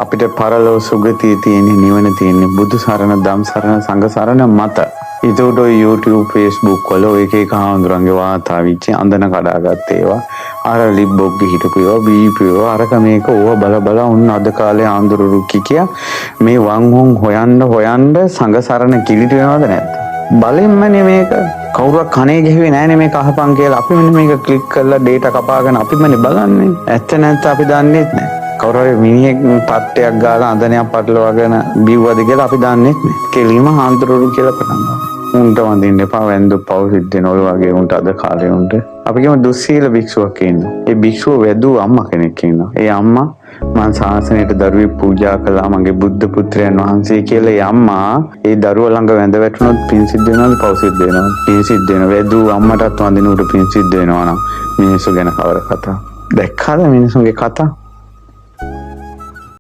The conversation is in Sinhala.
අපිට පරලොව සුගතිය තියෙන්නේ, නිවන තියෙන්නේ බුදු සරණ, ධම් සරණ, සංඝ සරණ මත. ඒතකොට ඔය YouTube, Facebook වල ඔය එක එක හාමුදුරන්ගේ වාතා විච්ච අඳන කඩාගත්ත ඒවා, අර ලිප් බොග්ග හිටපු ඒවා, බීපු ඒවා, අරක මේක ඕවා බල බල උන් අද කාලේ ආන්දරුරු කිය මේ වං හුන් හොයන්න හොයන්න සංඝ සරණ කිලිට වෙනවද නැද්ද? බලෙන්මනේ මේක. කවුරුවක් කනේ ගැහුවේ නෑනේ මේක අහපන් කියලා. අපි මෙන්න මේක ක්ලික් කරලා ඩේටා කපාගෙන අපිමනේ බලන්නේ. ඇත්ත නැත්ත අපි දන්නේත් නෑ. කවුරු හරි මිනිහෙක් පට්ටයක් ගාලා අඳනයක් පටලවාගෙන බිව්වද කියලා අපි දන්නේත් නෑ. කෙලින්ම හාමුදුරුවෝ කියලා පටන් ගන්නවා. උන්ට වඳින්න එපා, වැන්දු පව් සිද්ධ වෙන ඔය වගේ උන්ට අද කාලේ උන්ට. අපි කියමු දුස්සීල භික්ෂුවක් ඉන්නවා. ඒ භික්ෂුව වැදූ අම්මා කෙනෙක් ඉන්නවා. ඒ අම්මා මං ශාසනයට දරුවෙක් පූජා කළා මගේ බුද්ධ පුත්‍රයන් වහන්සේ කියලා ඒ අම්මා ඒ දරුවා ළඟ වැඳ වැටුණොත් පින් සිද්ධ වෙනවද පව් සිද්ධ වෙනවද? පින් සිද්ධ වෙනවා. වැදූ අම්මටත් වඳින උට පින් සිද්ධ වෙනවා නම් මිනිස්සු ගැන කවර කතා? දැක්කාද මිනිස්සුන්ගේ කතා?